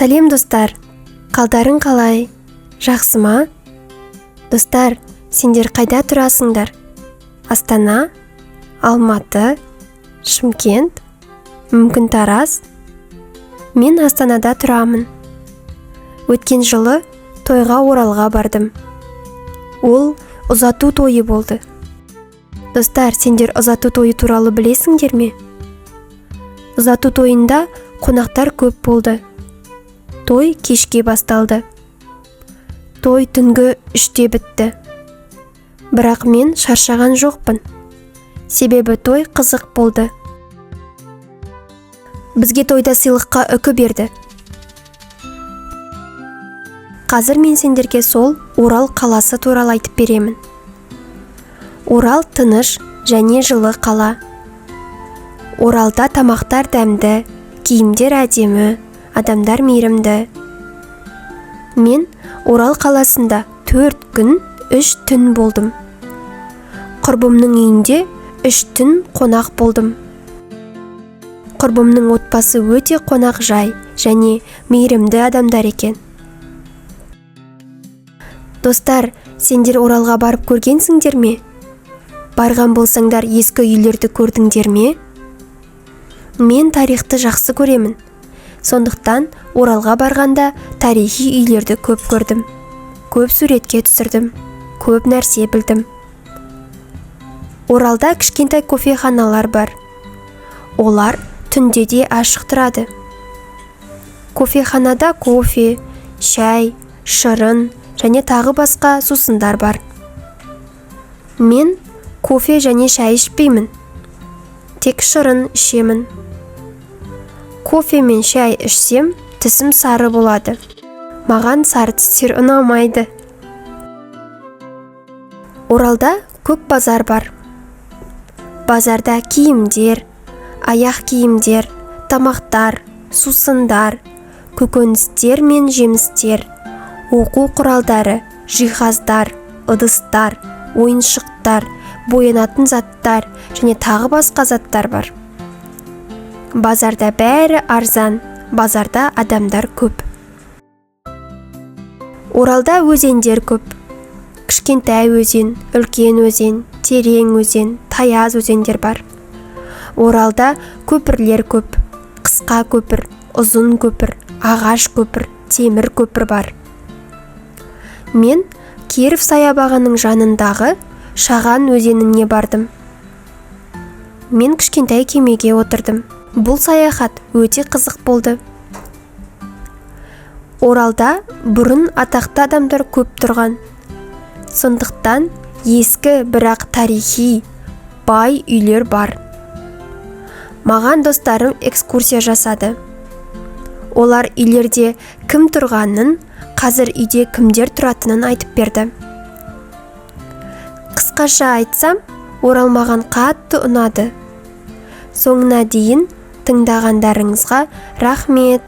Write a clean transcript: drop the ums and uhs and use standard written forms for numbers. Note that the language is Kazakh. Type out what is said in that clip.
Сәлем, достар! Қалдарың қалай? Жақсы ма? Достар, сендер қайда тұрасыңдар? Астана, Алматы, Шымкент, мүмкін, Тараз? Мен Астанада тұрамын. Өткен жылы тойға Оралға бардым. Ол ұзату тойы болды. Достар, сендер ұзату тойы туралы білесіңдер ме? Ұзату тойында қонақтар көп болды. Той кешке басталды. Той түнгі 3-те бітті. Бірақ мен шаршаған жоқпын, себебі той қызық болды. Бізге тойда сыйлыққа үкі берді. Қазір мен сендерге сол Орал қаласы туралы айтып беремін. Орал тыныш және жылы қала. Оралда тамақтар дәмді, киімдер әдемі, адамдар мейірімді. Мен Орал қаласында 4 күн 3 түн болдым. Құрбымның үйінде 3 түн қонақ болдым. Құрбымның отбасы өте қонақжай және мейірімді адамдар екен. Достар, сендер Оралға барып көргенсіңдер ме? Барған болсаңдар, ескі үйлерді көрдіңдер ме? Мен тарихты жақсы көремін. Сондықтан Оралға барғанда тарихи үйлерді көп көрдім, көп суретке түсірдім, көп нәрсе білдім. Оралда кішкентай кофеханалар бар. Олар түнде де ашық тұрады. Кофеханада кофе, шай, шырын және тағы басқа сусындар бар. Мен кофе және шай ішпеймін, тек шырын ішемін. Кофе мен шай ішсем, тісім сары болады. Маған сары тістер ұнамайды. Оралда көк базар бар. Базарда киімдер, аяқ киімдер, тамақтар, сусындар, көкөністер мен жемістер, оқу құралдары, жиһаздар, ыдыстар, ойыншықтар, боянатын заттар және тағы басқа заттар бар. Базарда бәрі арзан. Базарда адамдар көп. Оралда өзендер көп. Кішкентай өзен, үлкен өзен, терең өзен, таяз өзендер бар. Оралда көпірлер көп. Қысқа көпір, ұзын көпір, ағаш көпір, темір көпір бар. Мен Киров саябағының жанындағы Шаған өзеніне бардым. Мен кішкентай кемеге отырдым. Бұл саяхат өте қызық болды. Оралда бұрын атақты адамдар көп тұрған. Сондықтан ескі, бірақ тарихи бай үйлер бар. Маған достарым экскурсия жасады. Олар үйлерде кім тұрғанын, қазір үйде кімдер тұратынын айтып берді. Қысқаша айтсам, Орал маған қатты ұнады. Соңына дейін тыңдағандарыңызға рахмет.